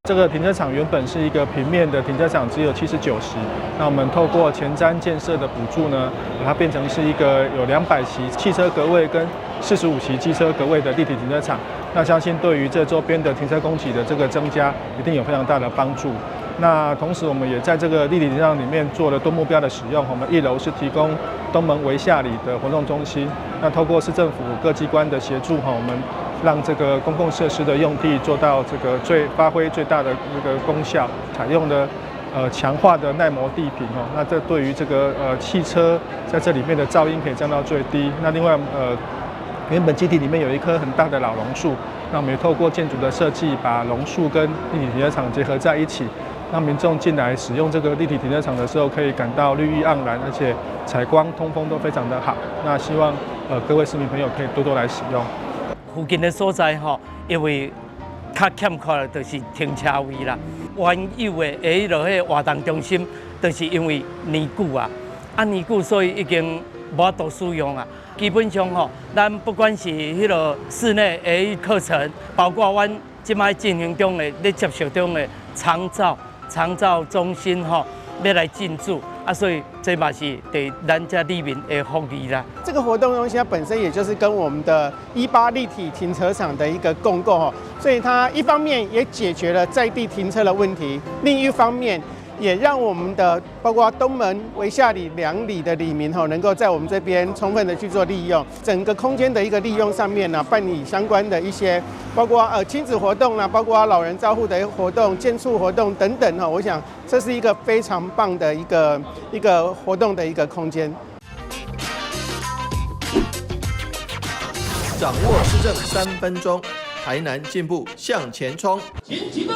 這個停車場原本是一個平面的停車場，只有79席。那我們透過前瞻建設的補助呢，把它變成是一個有200席汽車格位跟45席機車格位的立體停車場。那相信對於這周邊的停車供給的這個增加，一定有非常大的幫助。那同時，我們也在這個立體停車場裡面做了多目標的使用。我們一樓是提供東門圍下里的活動中心。那透過市政府各機關的協助，哈，我們讓這個公共設施的用地做到這個最發揮最大的那個功效，採用的強化的耐磨地坪哦，那這對於這個汽車在這裡面的噪音可以降到最低。那另外原本基地裡面有一棵很大的老榕樹，那我們也透過建築的設計，把榕樹跟立體停車場結合在一起，讓民眾進來使用這個立體停車場的時候，可以感到綠意盎然，而且採光通風都非常的好。那希望各位市民朋友可以多多來使用。附近的所在吼，因為較欠缺的就是停車位啦。原有的彼個活動中心，就是因為年久啊，啊年久所以已經無法度使用啊。基本上吼，咱不管是彼個室內的課程，包括阮這擺進行中的、咧接受中的長照中心吼，欲來進駐。啊，所以這嘛是對咱遮里民的福利啦。這個活動中心它本身也就是跟我們的18立體停車場的一個共構吼，所以它一方面也解決了在地停車的問題，另一方面也讓我們的包括東門、圍下里兩里的里民吼，能夠在我們這邊充分的去做利用，整個空間的一個利用上面呢，辦理相關的一些，包括親子活動啦，包括老人照護的活動、健促活動等等哈，我想這是一個非常棒的一個活動的一個空間。掌握市政3分鐘，台南進步向前衝。請啟動，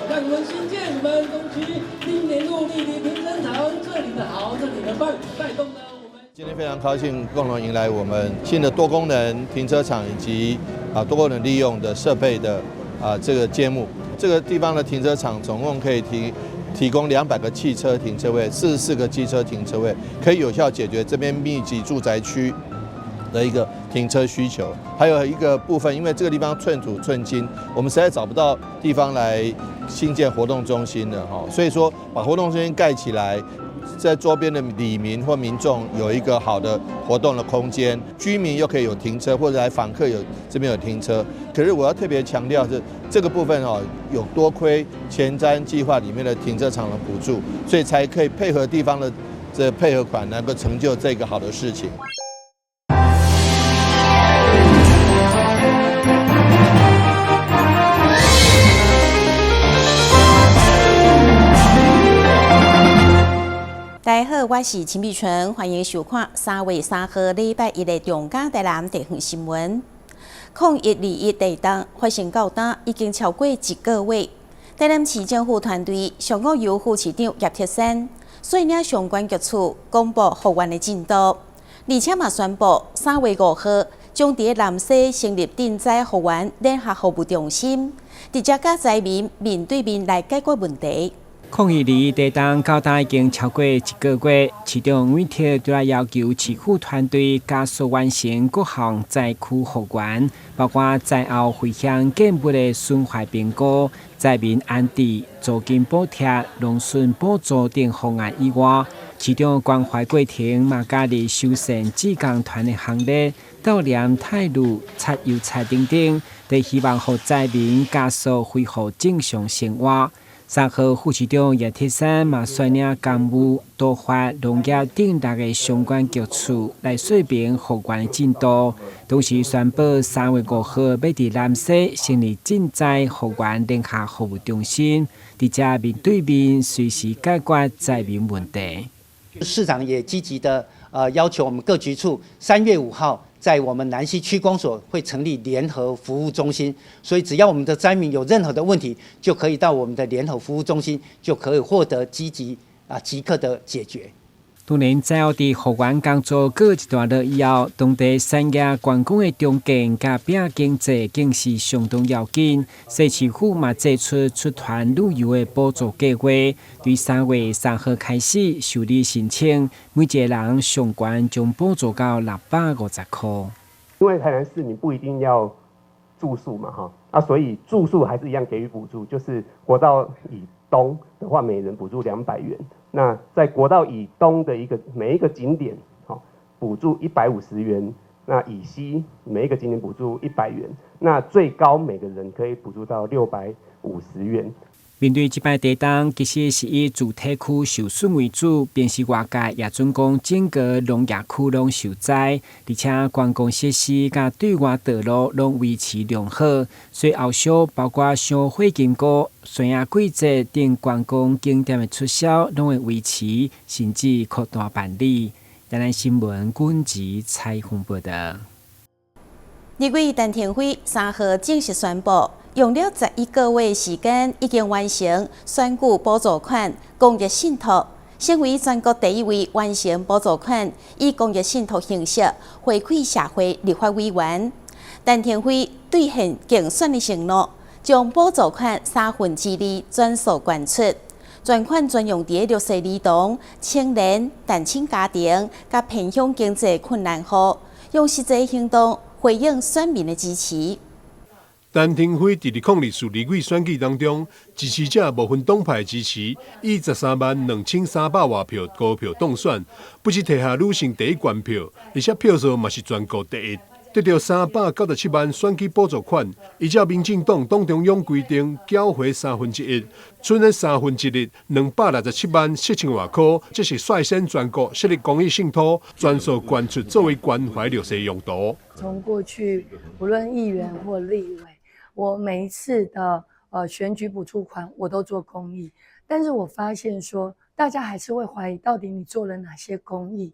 讓我們新建我們東區新年路立體停車場，這裡的好，這裡的棒，帶動了我們。今天非常高興，共同迎來我們新的多功能停車場以及多功能利用的設備的這個揭幕。這個地方的停車場總共可以提供200個汽車停車位，44個機車停車位，可以有效解決這邊密集住宅區的一個停車需求。還有一個部分，因為這個地方寸土寸金，我們實在找不到地方來興建活動中心了哈，所以說把活動中心蓋起來，在周邊的里民或民眾有一個好的活動的空間，居民又可以有停車，或者來訪客有這邊有停車。可是我要特別強調是這個部分哦，有多虧前瞻計劃裡面的停車場的補助，所以才可以配合地方的這配合款，能夠成就這個好的事情。大家好，我是陳美春，歡迎收看3月3號禮拜一的中嘉台南地方新聞。0121地動發生到今已經超過一個月，台南市政府團隊上午由副市長葉鐵珊率領相關局處公布復原的進度，而且嘛宣布3月5號將佇南勢成立震災復原聯合服務中心，直接佮災民面對面來解決問題。0121地動到今已經超過一個月，市長委託就來要求市府團隊加速完成各項災區復原，包括災後回鄉建物的損壞評估、災民安置、租金補貼、農損補助等方案以外，市長關懷過程嘛加入修繕志工團的行列，鬥黏泰路、擦油漆等等，都希望予災民加速恢復正常生活。3號副市長葉鐵珊嘛率領工務、都發、農業等六个相關局處來說明復原的進度，同時宣布3月5號欲佇南勢成立震災復原聯合服務中心，直接面對面隨時解決災民問題。市長也積極的要求我們各局處3月5號在我們南勢區公所會成立聯合服務中心，所以只要我們的災民有任何的問題，就可以到我們的聯合服務中心，就可以獲得積極即刻的解決。當然，災後佇復原工作過一段落以後，當地產業觀光的重建佮拼經濟更是相當要緊。西市府嘛祭出出團旅遊的補助計劃，對3月3號開始受理申請，每一個人上懸將補助到650塊。因為台南市民不一定要住宿嘛，哈，啊，所以住宿還是一樣給予補助，就是國道以東的話，每人補助200元。那在國道以東的一個每一個景點，好，補助150元。那以西每一個景點補助100元，那最高每個人可以補助到650元。面對這擺地動，其實是以住宅區受損為主，並是外界也準講整個農業區攏受災，而且觀光設施佮對外道路攏維持良好，所以後續包括像火金菇、山仔季節等觀光景點的促銷，攏會維持，甚至擴大辦理。台南新聞軍籍採訪報道。立委陳亭妃3號正式宣布，用了11個月時間，已經完成選舉補助款公益信託，成為全國第一位完成補助款以公益信託形式回饋社會立法委員。陳亭妃兌現競選的承諾，將補助款2/3全數捐出，專款專用佇弱勢兒童、青年、單親家庭佮偏鄉經濟困難戶，用實際行動回應選民的支持。陳亭妃佇2024立委選舉當中，支持者無分黨派支持，以13萬2300外票高票當選，不只提下女性第一懸票，而且票數嘛是全國第一，得著397萬選舉補助款。依照民進黨黨中央規定，繳回1/3，賰的1/3，267萬7千外箍，這是率先全國設立公益信託，全數捐出作為關懷弱勢用途。從過去無論議員或立委，我每一次的選舉補助款我都做公益，但是我發現說大家還是會懷疑到底你做了哪些公益。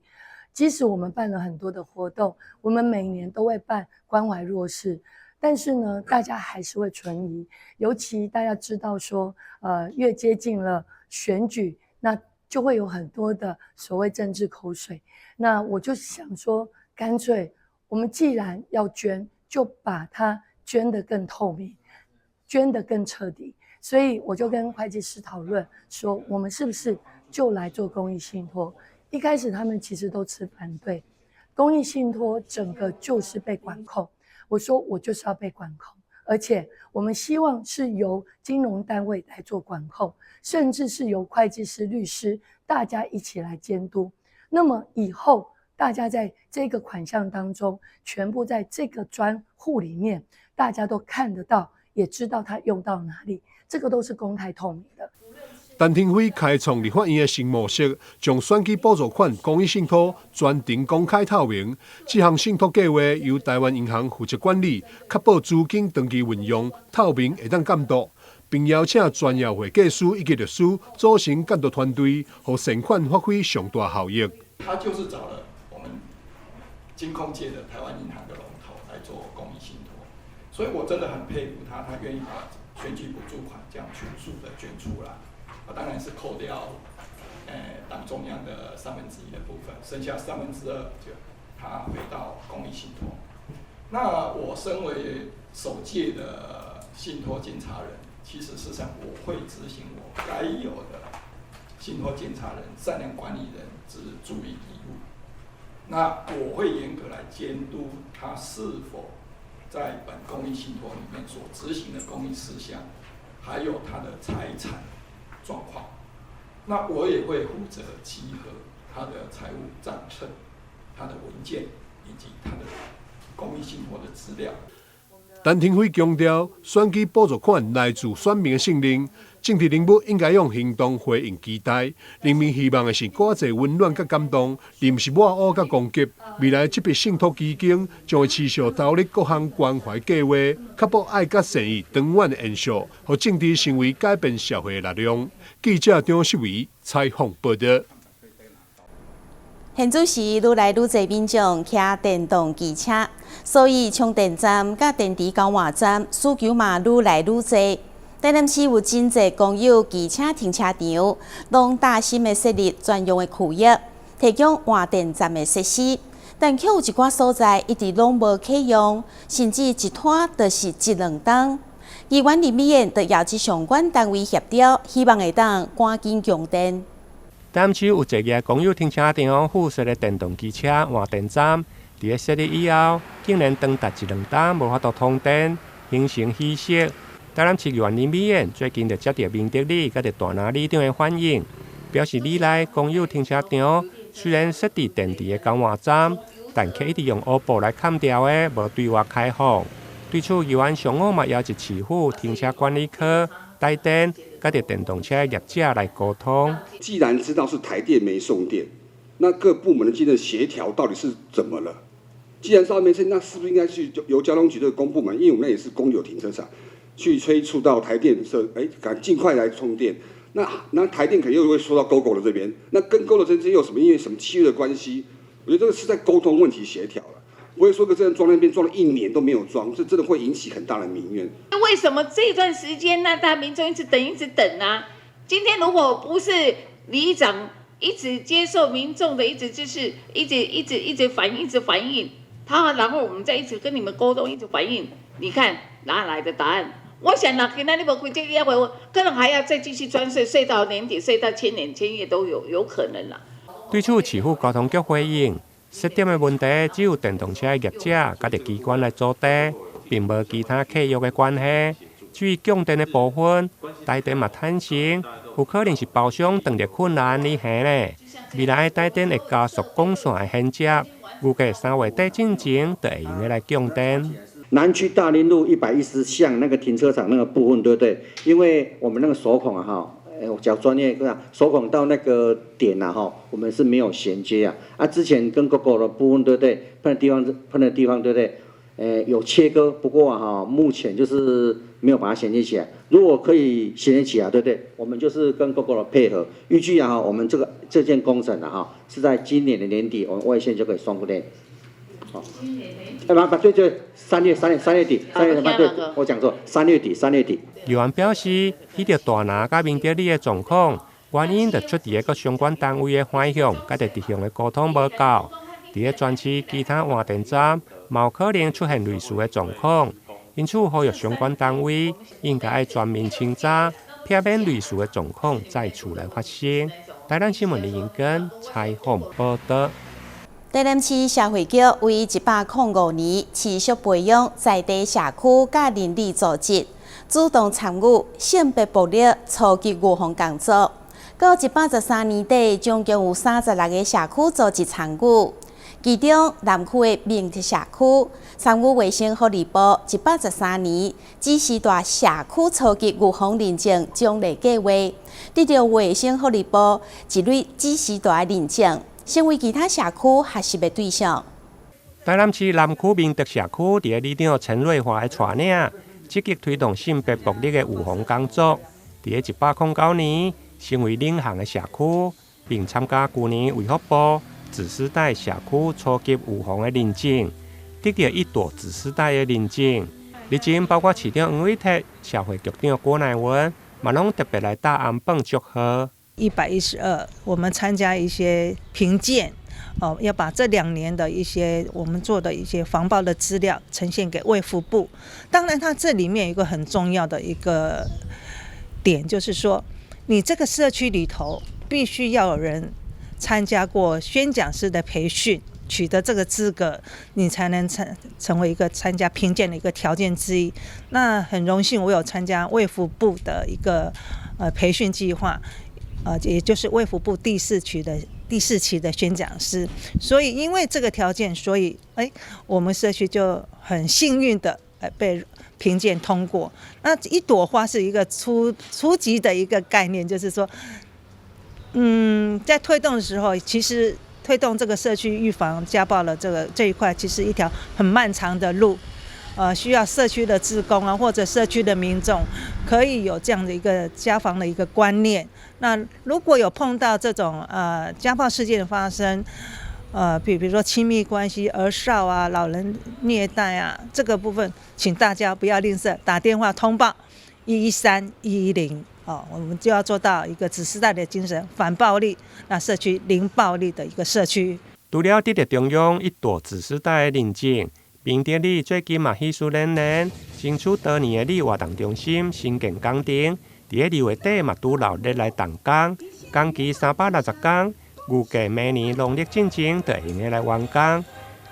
即使我們辦了很多的活動，我們每年都會辦關懷弱勢，但是呢，大家還是會存疑。尤其大家知道說，越接近了選舉，那就會有很多的所謂政治口水。那我就想說，乾脆我們既然要捐，就把它捐得更透明，捐得更徹底。所以我就跟會計師討論說，我們是不是就來做公益信託？一開始他們其實都持反對，公益信託整個就是被管控。我說我就是要被管控，而且我們希望是由金融單位來做管控，甚至是由會計師、律師大家一起來監督。那麼以後大家在這個款項當中，全部在這個專戶裡面，大家都看得到，也知道它用到哪裡，這個都是公開透明的。陳亭妃開創立法院的新模式，將選舉補助款公益信託全程公開透明。這項信託計劃由台灣銀行負責管理，確保資金長期運用透明，會當監督，並邀請專業會計師以及律師組成監督團隊，予善款發揮上大效益。他就是找了我們金控界的台灣銀行的龍頭來做公益信託，所以我真的很佩服他，他願意把選舉補助款這樣全數的捐出來。啊，當然是扣掉，黨中央的1/3的部分，剩下2/3就他回到公益信託。那我身為首屆的信託監察人，其實事實上我會執行我該有的信託監察人、善良管理人之注意義務。那我會嚴格來監督他是否在本公益信託裡面所執行的公益事項，還有他的財產狀況，那我也會負責稽核他的財務賬冊、他的文件以及他的公益信託的資料。陳亭妃強調，選舉補助款來自選民的信任，政治人物應該用行動回應期待。人民希望的是閣較濟溫暖佮感動，而毋是抹烏佮攻擊。未來這筆信託基金將會持續投入各項關懷計劃，確保愛佮善意長遠的延續，予政治成為改變社會的力量。記者張世維採訪報道。現此時愈來愈濟民眾騎電動機車，所以充電站佮電池交換站需求嘛愈來愈濟。台南市有真濟公有機車停車場，攏貼心的設立專用的區域，提供換電站的設施，但卻有一寡所在一直攏無啟用，甚至一拖就是一兩冬。議員林美燕就邀集相關單位協調，希望會當趕緊供電。台南市有濟个公有停車場，附設的電動機車換電站，佇咧設立以後，竟然長達一兩冬無法度通電，形成稀釋。台南市議員林美燕最近就接著明德里佮著大林里長的反映，表示里內公有停車場雖然設置電池的交換站，但卻一直用烏布來崁牢的，無對外開放。對此，議員上午嘛要求市府停車管理科、台電佮著電動車業者來溝通。既然知道是台電沒送電，那各部門的間的協調到底是怎麼了？既然知道沒送，那是不是應該去由交通局這個公部門，因為我們那也是公有停車場，去催促到台電說，哎，趕盡快來充電。那台電可能又會說到 Gogoro 這邊，那跟 Gogoro 之間有什麼因為什麼契約的關係？我覺得這個是在溝通問題協調了，不會說個這樣裝那邊裝了一年都沒有裝，這真的會引起很大的民怨。為什麼這段時間呢？大民眾一直等，一直等啊？今天如果不是里長一直接受民眾的，一直就是一直一直一直反映，一直反映，他然後我們再一直跟你們溝通，一直反映，你看哪來的答案？我想啦，今仔你無開這個會，可能還要再繼續裝睡，睡到年底，睡到千年千月都有可能啦。對此，市府交通局回應，設點的問題只有電動車的業者佮著機關來組織，並無其他契約的關係。至於供電的部分，台電嘛坦承，有可能是包商當著困難而還咧。未來台電會加速管線的銜接，預計3月底進前就會用得來供電。南區大林路110巷那個停車場那個部分，對不對？因為我們那個手孔啊，哈，我講專業，手孔到那個點啊，哈，我們是沒有銜接啊。啊，之前跟 Gogoro 的部分，對不對？噴的地方，對不對？有切割，不過哈，目前就是沒有把它銜接起來。如果可以銜接起來，對不對？我們就是跟 Gogoro 配合，預計啊，哈，我們這件工程啊，哈，是在今年的年底，我們外線就可以送電。好，哎，不不，對對，3月底，三月不對，我講錯，三月底，三月底。議員表示，彼著大林佮明德里的狀況，原因就出佇个各相關單位的反向，佮著直向的溝通無夠。佇咧全市其他換電站，嘛有可能出現類似的狀況，因此呼籲相關單位應該愛全面清查，避免類似的狀況再次來發生。台南新聞李英根採訪報導。台南市社會局為105年持續培養在地社區佮鄰里組織，主動參與性別暴力初級預防工作。到113年底，總共有36個社區組織參與，其中南區的明德社區參與衛生福利部113年紫絲帶社區初級預防認證獎勵計劃，得著衛生福利部一蕊紫絲帶認證，成為其他社區學習的對象。台南市南區明德社區佇咧里長陳瑞華的帶領，積極推動性別暴力的預防工作。佇咧109年，成為領航的社區，並參加舊年衛福部紫絲帶社區初級預防的認證，得著一朵紫絲帶的認證。日前，包括市長黃偉哲、社會局長郭乃文，嘛攏特別來打紅榜祝賀。 112，我們參加一些評鑑，哦，要把這2年的一些我們做的一些防暴的資料呈現給衛福部。當然，它這裡面有一個很重要的一個點，就是說，你這個社區裡頭必須要有人參加過宣講師的培訓，取得這個資格，你才能成為一個參加評鑑的一個條件之一。那很榮幸，我有參加衛福部的一個培訓計劃。也就是衛福部第四期的宣講師，所以因為這個條件，所以哎，我們社區就很幸運的被評鑑通過。那一朵花是一個初級的一個概念，就是說，在推動的時候，其實推動這個社區預防家暴的這一塊，其實一條很漫長的路。需要社區的志工啊，或者社區的民眾，可以有這樣的一個家防的一個觀念。那如果有碰到這種家暴事件的發生，比如說親密關係、兒少啊、老人虐待啊，這個部分，請大家不要吝嗇，打電話通報113、110哦，我們就要做到一個紫絲帶的精神，反暴力，那社區零暴力的一個社區。除了得著中央一朵紫絲帶的認證，明德里最近嘛喜事連連，爭取多年的里活動中心新建工程，佇咧2月底嘛拄鬧熱來動工，工期360工，預計明年農曆進前就會用得來完工。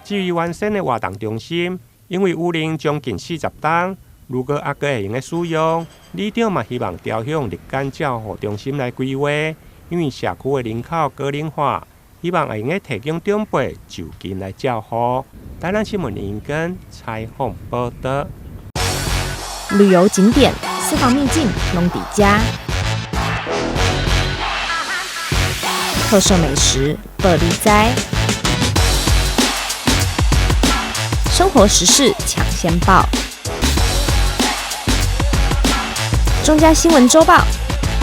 至於原先的活動中心，因為雨齡將近40冬，如果猶閣會用得使用，里長嘛希望朝向日間照護中心來規劃，因為社區的人口高齡化，希望會用得提供長輩就近來照護。台南新聞林根採訪報道。旅遊景點、私房秘境攏佇遮，特色美食報你知，生活時事搶先報，中嘉新聞週報，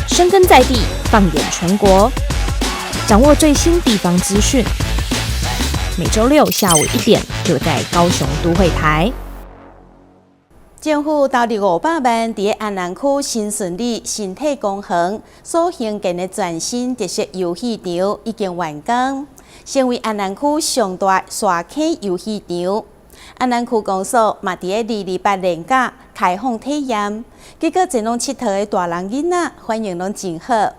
深耕在地，放眼全國，掌握最新地方資訊。每週六下午1點，就在高雄都會台。政府投入500萬，佇安南區新順里新體公園所興建的全新特色遊戲場已經完工，成為安南區上大沙坑遊戲場。安南區公所嘛佇228連假開放體驗，結果前往𨑨迌的大人囡仔反應攏真好。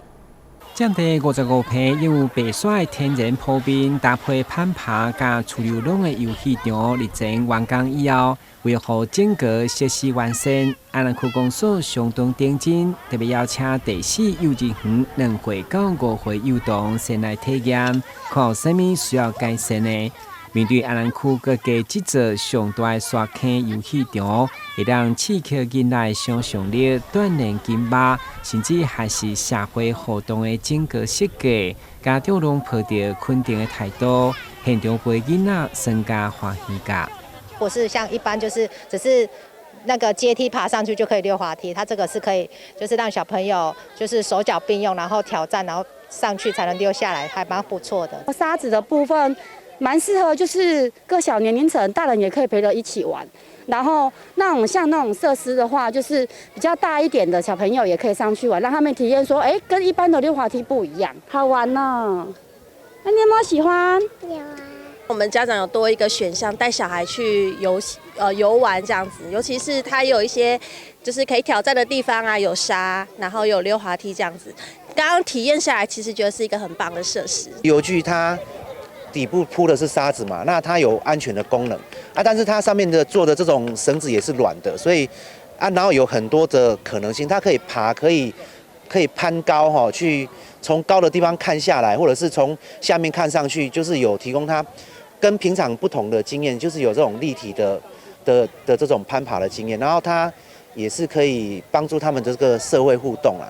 佔地55坪，擁有白沙的天然鋪面，搭配攀爬佮儲流籠的遊戲場，日前完工以後，為予整個設施完善，安南區公所相當認真，特別邀請第四幼稚園2歲到5歲幼童先來體驗，看有啥物需要改善的。面對安南區各界這座上大的沙坑遊戲場，會當刺激囡仔的想像力、鍛鍊筋肉，甚至還是社會互動的整個設計，家長攏抱著肯定的態度，現場陪囡仔相加歡喜甲。不是像一般就是只是那個階梯爬上去就可以溜滑梯，它這個是可以就是讓小朋友就是手腳並用，然後挑戰，然後上去才能溜下來，還蠻不錯的。沙子的部分蠻適合，就是各小年齡層，大人也可以陪着一起玩。然後那種像那種設施的話，就是比較大一點的小朋友也可以上去玩，讓他們體驗說，哎，跟一般的溜滑梯不一樣，好玩呢。那你有沒有喜歡？有啊。我們家長有多一個選項，帶小孩去遊玩這樣子，尤其是他有一些就是可以挑戰的地方啊，有沙，然後有溜滑梯這樣子。剛剛體驗下來，其實覺得是一個很棒的設施。遊具它底部鋪的是沙子嘛，那它有安全的功能啊，但是它上面的做的這種繩子也是軟的，所以啊，然後有很多的可能性，它可以爬，可以攀高哈，去從高的地方看下來，或者是從下面看上去，就是有提供它跟平常不同的經驗，就是有這種立體的這種攀爬的經驗，然後它也是可以幫助他們這個社會互動啊。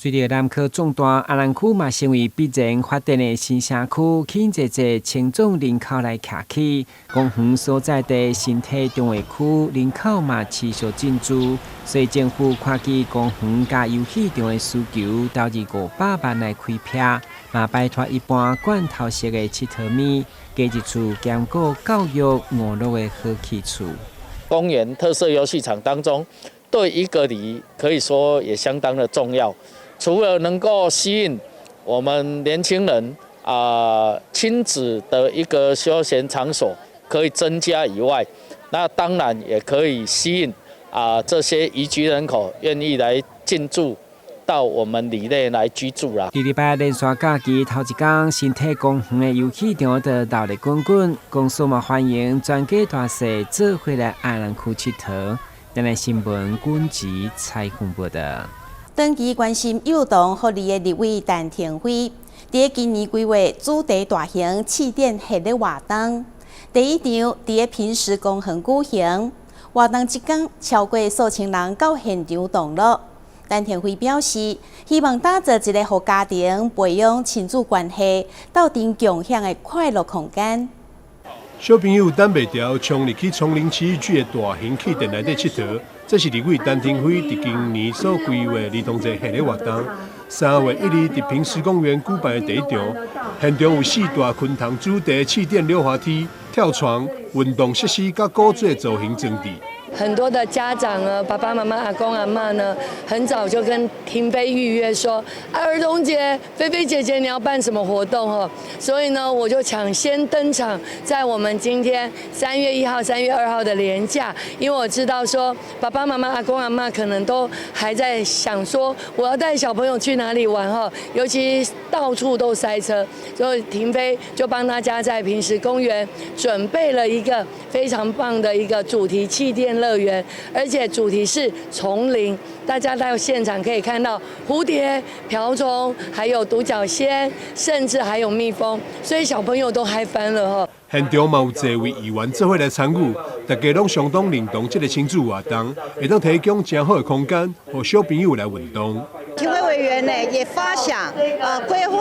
隨著南科壯大，安南區嘛成為必然發展的新社區，吸引濟濟青壯人口來徛起。公園所在地新體中華區人口嘛持續進駐，所以政府看見公園佮遊戲場的需求，投入500萬來開闢，嘛擺脫一般罐頭式的𨑨迌物，加一處兼顧教育娛樂的好去處。公園特色遊戲場當中，對一個里可以說也相當的重要。除了能夠吸引我們年輕人啊親子的一個休閒場所可以增加以外，那當然也可以吸引啊這些移居人口願意來進駐到我們里內來居住啦。二禮拜連續假期頭一天，新體公園的遊戲場就熱鬧滾滾，公所嘛歡迎全家大細做伙來安南區𨑨迌。台南新聞軍籍採訪報道。長期關心幼童福利的立委陳亭妃，佇今年規劃主題大型試點系列活動，第一場佇坪石公園舉行，活動一天超過數千人到現場同樂。陳亭妃表示，希望打造一個予家庭培養親子關係、鬥陣共享的快樂空間。小朋友等袂牢，衝入去叢林奇遇記的大型氣墊內底𨑨迌。這是立委陳亭妃佇今年所規劃兒童節系列活動。3月1日佇坪石公園舉辦的第一場，現場有四大昆蟲主題試點溜滑梯、跳床、運動設施佮古蹟造型裝置。很多的家長啊，爸爸媽媽、阿公阿嬤呢，很早就跟亭妃預約說，啊，兒童節，菲菲姐姐你要辦什麼活動哦？所以呢，我就搶先登場，在我們今天3月1號、3月2號的連假，因為我知道說，爸爸媽媽、阿公阿嬤可能都還在想說，我要帶小朋友去哪裡玩哈，尤其到處都塞車，所以亭妃就幫大家在坪石公園準備了一個非常棒的一個主題氣墊樂。樂園，而且主題是叢林，大家到現場可以看到蝴蝶、瓢蟲，還有獨角仙，甚至還有蜜蜂，所以小朋友都嗨翻了哈。現場嘛有濟位議員做伙來參與，大家攏相當認同這个親子活動，會當提供誠好的空間，予小朋友來運動。廷輝委員呢也發想，規劃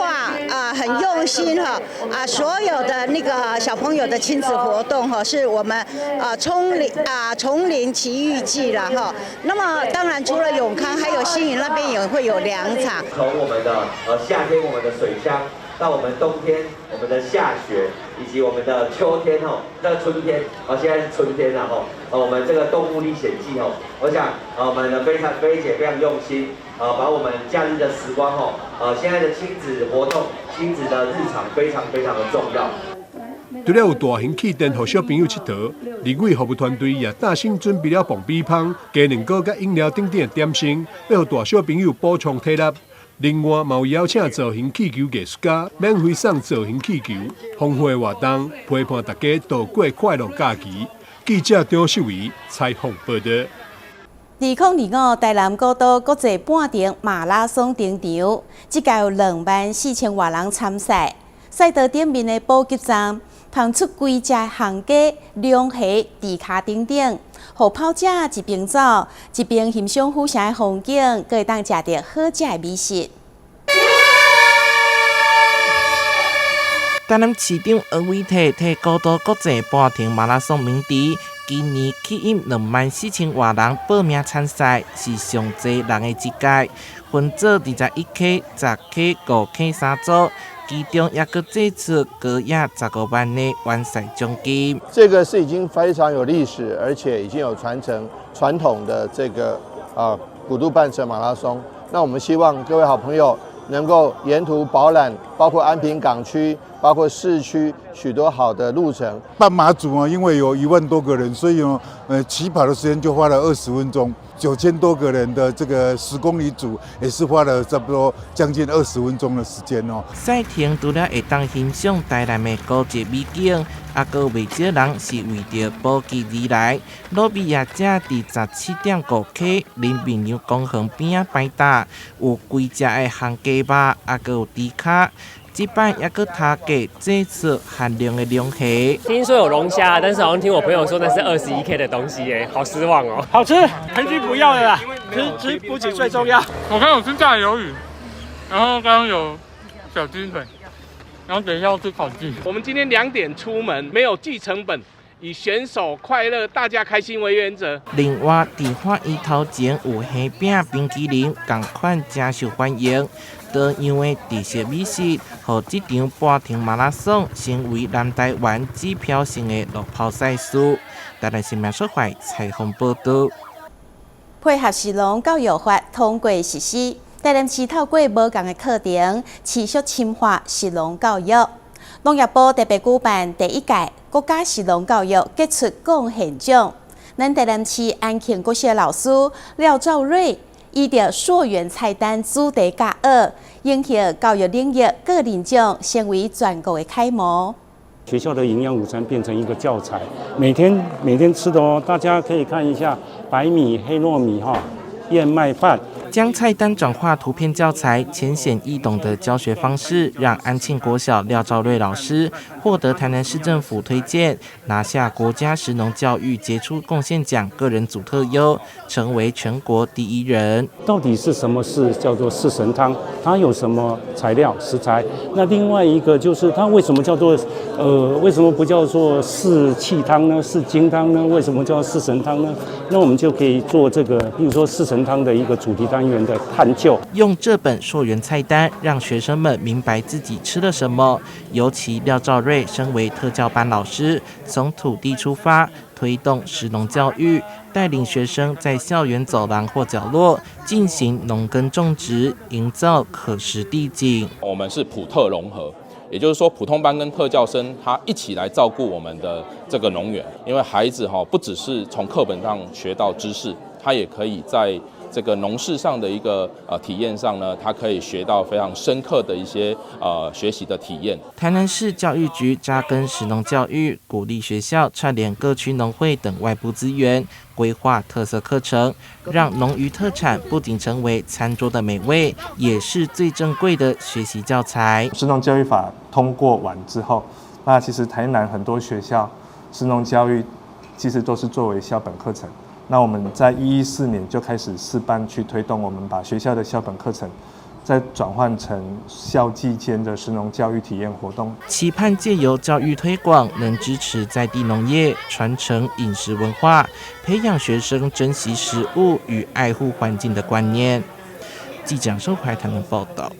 啊，很用心哈啊，所有的那個小朋友的親子活動哈，是我們啊叢林奇遇記了哈。那麼當然除了永康，還有新營那邊也會有兩場。從我們的夏天我們的水槍，到我們冬天我們的下雪，以及我們的秋天哦，那春天哦，現在是春天了吼，我們這個動物歷險記哦，我想我們的非常菲姐非常用心。把我們假日的時光哦，現在的親子活動、親子的日常非常非常的重要。除了有大型氣墊予小朋友𨑨迌，立委服務團隊也大心準備了磅米芳、雞卵糕佮飲料等等的點心，欲予大小朋友補充體力。另外，嘛有邀請造型氣球藝術家免費送造型氣球，豐富的活動陪伴大家度過快樂假期。記者張秀儀採訪報導。2025台南古都國際半程馬拉松登場，這屆有24,000外人參賽。賽道頂面的補給站，放出幾隻紅雞、龍蝦、豬跤等等，予跑者一邊走一邊欣賞府城的風景，閣會當食著好食的美食。台南市長柯文哲提古都國際半程馬拉松鳴笛，今年吸引24,000外人報名參賽，是上濟人的一屆。分做21K、10K、5K 三組，其中也閣祭出高額15萬的完賽獎金。這個是已經非常有歷史，而且已經有傳承傳統的這個古都半程馬拉松。那我們希望各位好朋友能夠沿途飽覽，包括安平港區、包括市區許多好的路程。半馬組啊，因為有1萬多個人，所以呢，起跑的時間就花了20分鐘。9000多個人的這個10公里組也是花了差不多將近20分鐘的時間哦。賽程除了會當欣賞台南的古蹟美景，也閣有袂少人是為著補給而來。滷味業者佇17.5K林美娘公園邊仔擺檔，有幾隻的烘雞肉，也閣有豬跤。這擺也閣加價祭出限量的龍蝦。聽說有龍蝦，但是好像聽我朋友說那是21K 的東西，哎，好失望哦。好吃，成績不要了啦，吃吃補給最重要。我剛有吃炸魷魚，然後剛剛有小雞腿，然後等一下要吃烤雞。我們今天2點出門，沒有計成本。以選手快樂、大家開心為原則。另外，佇法院頭前有蝦餅、冰淇淋，仝款誠受歡迎。多樣的特色美食，予這場半程馬拉松成為南台灣指標性的路跑賽事。台南新聞說懷採訪報導。配合食農教育法通過實施，台南市透過無仝的課程，持續深化食農教育。農業部特別舉辦第一屆國家食農教育傑出貢獻獎，咱台南市安慶國小老師廖兆瑞，依著溯源菜單主題教學，贏得教育領域個人獎，成為全國的楷模。學校的營養午餐變成一個教材，每天每天吃的哦，大家可以看一下白米、黑糯米哈、燕麥飯。將菜單轉化圖片教材，淺顯易懂的教學方式，讓安慶國小廖兆瑞老師獲得台南市政府推薦，拿下國家食農教育傑出貢獻獎個人組特優，成為全國第一人。到底是什麼是叫做四神湯？它有什麼材料食材？那另外一個就是它為什麼叫做為什麼不叫做四氣湯呢？四精湯呢？為什麼叫四神湯呢？那我們就可以做這個，比如說四神湯的一個主題單元的探究，用這本溯源菜單，讓學生們明白自己吃了什麼。尤其廖兆瑞身為特教班老師，從土地出發，推動食農教育，帶領學生在校園走廊或角落進行農耕種植，營造可食地景。我們是普特融合，也就是說，普通班跟特教生他一起來照顧我們的這個農園，因為孩子哈不只是從課本上學到知識，他也可以在這個農事上的一個體驗上呢，他可以學到非常深刻的一些學習的體驗。台南市教育局扎根食農教育，鼓勵學校串聯各區農會等外部資源，規劃特色課程，讓農漁特產不僅成為餐桌的美味，也是最珍貴的學習教材。食農教育法通過完之後，那其實台南很多學校食農教育其實都是作為校本課程。那我們在114年就開始試辦去推動，我們把學校的校本課程再轉換成校際間的食農教育體驗活動，期盼藉由教育推廣，能支持在地農業，傳承飲食文化，培養學生珍惜食物與愛護環境的觀念。記者收懷台南報道。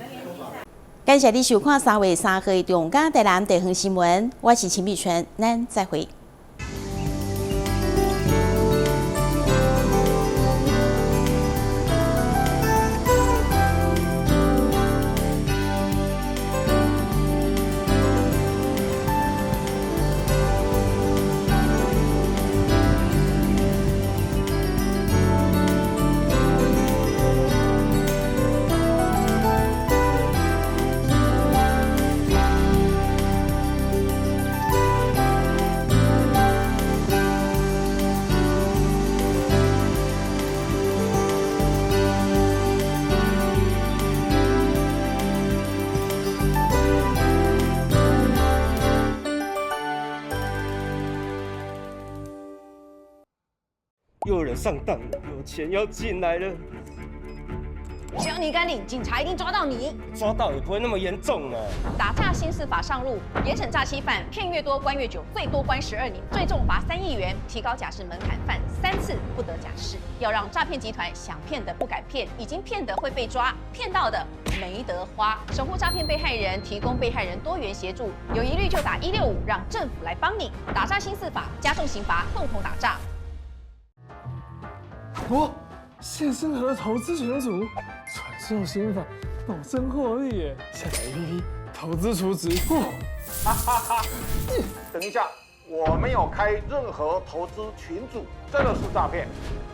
感謝你收看3月3號的中嘉台南地方新聞，我是陳美春，咱再會。又有人上當了，有錢要進來了。只要你敢領，警察一定抓到你。抓到也不會那麼嚴重啊。打詐新司法上路，嚴懲詐欺犯，騙越多關越久，最多關12年，最重罰3億元，提高假釋門檻，犯3次不得假釋。要讓詐騙集團想騙的不敢騙，已經騙的會被抓，騙到的沒得花。守護詐騙被害人，提供被害人多元協助，有疑慮就打165，讓政府來幫你。打詐新司法，加重刑罰，共同打詐。哦，謝生和投資群組傳授心法，保證獲利耶！下載 APP 投資儲值。哦，哈哈哈！等一下，我沒有開任何投資群組，這個是詐騙。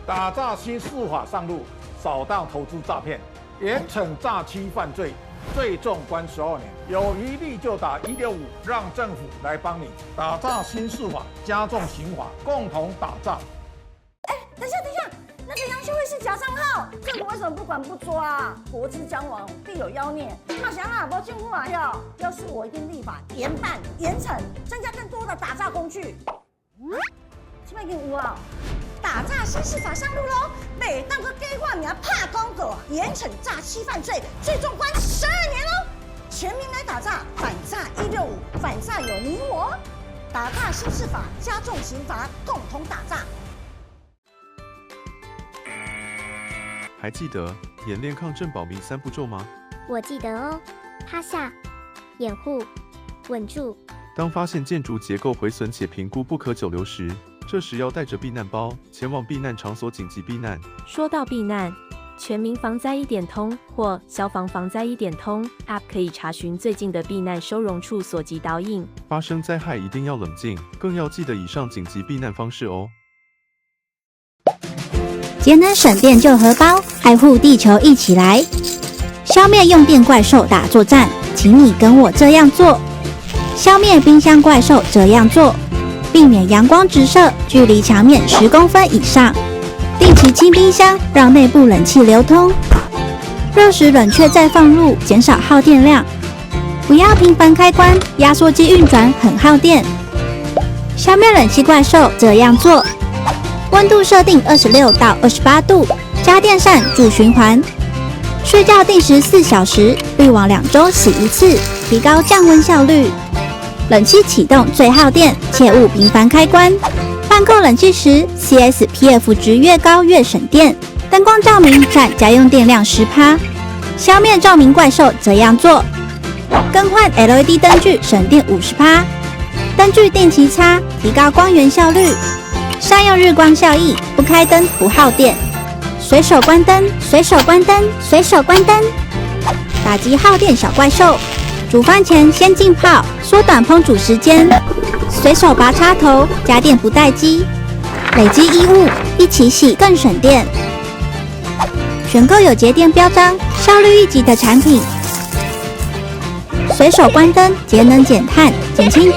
打詐新司法上路，掃蕩投資詐騙，嚴懲詐欺犯罪，最重關12年。有疑慮就打165，讓政府來幫你。打詐新司法，加重刑罰，共同打詐。哎，等一下，等一下。那個楊秀慧是假賬號，政府為什麼不管不抓啊？國之將亡，必有妖孽。那想啊，無政府啊要，要是我一定立法嚴辦嚴懲，增加更多的打詐工具。這擺已經有啊，打詐新司法上路嘍！袂當閣改換名拍廣告，嚴懲詐欺犯罪，最重關12年嘍！全民來打詐，反詐165，反詐有你我。打詐新司法，加重刑罰，共同打詐。還記得演練抗震保命3步驟嗎？我記得哦，趴下、掩護、穩住。當發現建築結構毀損且評估不可久留時，這時要帶着避難包前往避難場所緊急避難。說到避難，全民防災一點通或消防防災一點通 App 可以查詢最近的避難收容處所及導引。發生災害一定要冷靜，更要記得以上緊急避難方式哦。節能省電救荷包，愛護地球一起來！消滅用電怪獸打作戰，請你跟我這樣做：消滅冰箱怪獸這樣做，避免陽光直射，距離牆面10公分以上；定期清冰箱，讓內部冷氣流通；熱食冷卻再放入，減少耗電量；不要頻繁開關，壓縮機運轉很耗電。消滅冷氣怪獸這樣做。溫度設定26到28度，加電扇助循環。睡覺定時4小時，濾網2週洗一次，提高降溫效率。冷氣啟動最耗電，切勿頻繁開關。換購冷氣時，CSPF 值越高越省電。燈光照明佔家用電量10%。消滅照明怪獸這樣做：更換 LED 燈具省電50%，燈具定期擦，提高光源效率。善用日光效益，不開燈不耗電，隨手關燈，隨手關燈，隨手關燈，打擊耗電小怪獸。煮飯前先浸泡，縮短烹煮時間。隨手拔插頭，家電不待機。累積衣物一起洗更省電。選購有節電標章、效率一級的產品，隨手關燈，節能減碳，減輕。